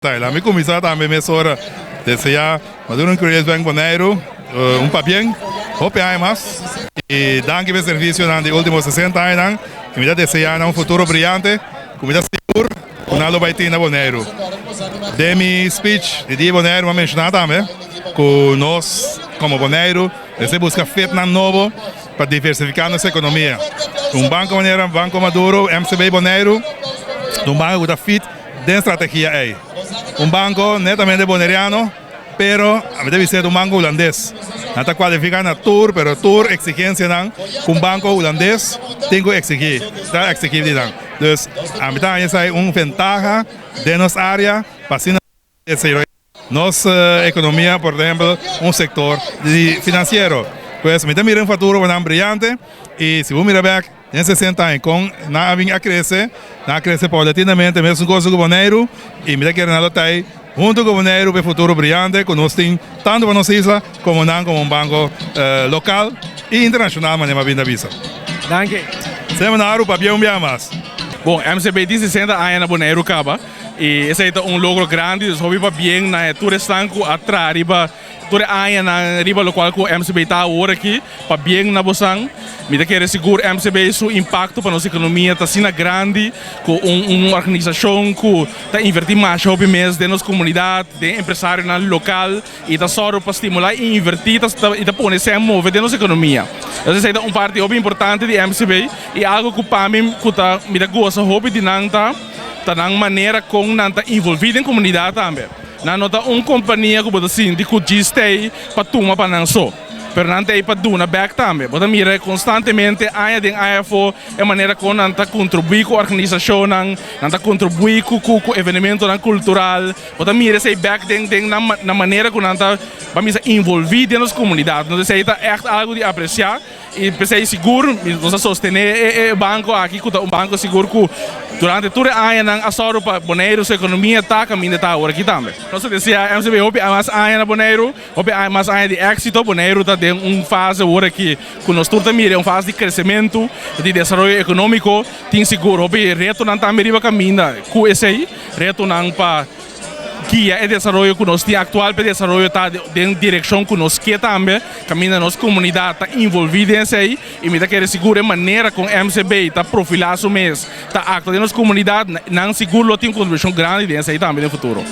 Ta, mi kuminsá tambe mesora deseá Maduro Curious Bank Boneiru un pabien, hopi aña mas i danki pa e servisionan di último 60 añanan i mi ta deseá nan un futuro briante ku mi ta sigur ku nan lo bai tin na Boneiru. Den mi speech di Dia Boneiru mi a menshoná tambe ku nos komo Boneiru mester buska fetnan nobo pa diversifiká nos ekonomia. Un banko manera Banko Maduro, MCB Boneiru, ta un banko ku ta fit den strategia ei. Un banko netamente boneriano, pero a mi ta bisa un banko hulandes. Nan ta kualifiká na tur, pero tur eksigensianan ku un banko hulandes tin ku eksigí, ta eksigí di nan. Dus a mi ta haña esei un ventaha den nos área pa asina desaroyá nos ekonomia, por ehempel un sektor di finansiero. Pues mi ta mira un futuro pa nan briante i si bo mira bèk den 60 aña kon nan a bin a krese, nan a krese paulatinamente mesun kos ku Boneiru i mi ta kere nan lo ta ei huntu ku Boneiru pa e futuro briante ku nos tin tantu pa nos isla komo nan komo un banko lokal i internashonal manera mi a bin ta bisa. Danki. Seminario pabia un bia mas. Bon, MCB tin 60 aña na Boneiru kaba i esei ta un logro grandi, dus hopi pabien na e tur esnan ku a traha riba tur e añanan riba lokual ku MCB ta awor aki. Pabien na bosan. Mi ta kere sigur MCB su impakto pa nos ekonomia ta asina grandi ku un un organisashon ku ta invertí masha hopi mes den nos komunidat, den empresarionan lokal i ta sòru pa stimulá i invertí ta i ta pone esei a move den nos ekonomia. Entonces esei ta un parti hopi importante di MCB i algu ku pa mi ku ta mi ta gosa hopi di nan ta ta nan manera kon nan ta involví den komunidat tambe. Nan no ta un kompania ku bo ta sinti ku djis ta ei pa tuma pa nan so. Pero nan ta ei pa duna bèk tambe. Bo ta mira konstantemente aña den aña afó e manera kon nan ta kontribuí ku organisashonnan, nan ta kontribuí ku ku ku evenementonan kultural. Bo ta mira esei bèk den den nan nan manera ku nan ta ban bisa involví den nos komunidat. Entonces esei ta ègt algu di apresiá i p'esei sigur nos a sostené e e banko aki ku ta un banko sigur ku durante tur e añanan a sòru pa Boneiru su ekonomia ta kaminda e ta awor aki tambe. Nos ta deseá MCB hopi mas aña na Boneiru. Hopi aña mas aña di éksito, Boneiru ta den un fase awor aki ku nos tur ta mira, un fase di kresementu, di desaroyo ekonómiko. Tin sigur hopi retonan tambe riba kaminda ku esei, retonan pa guia e desaroyo ku nos tin aktual, pa e desaroyo ta den direkshon ku nos ke tambe, kaminda nos komunidat ta involví den esei. I mi ta kere sigur e manera kon MCB ta profilá su mes, ta aktua den nos komunidat, nan sigur lo tin un kontribushon grandi den esei tambe den futuro.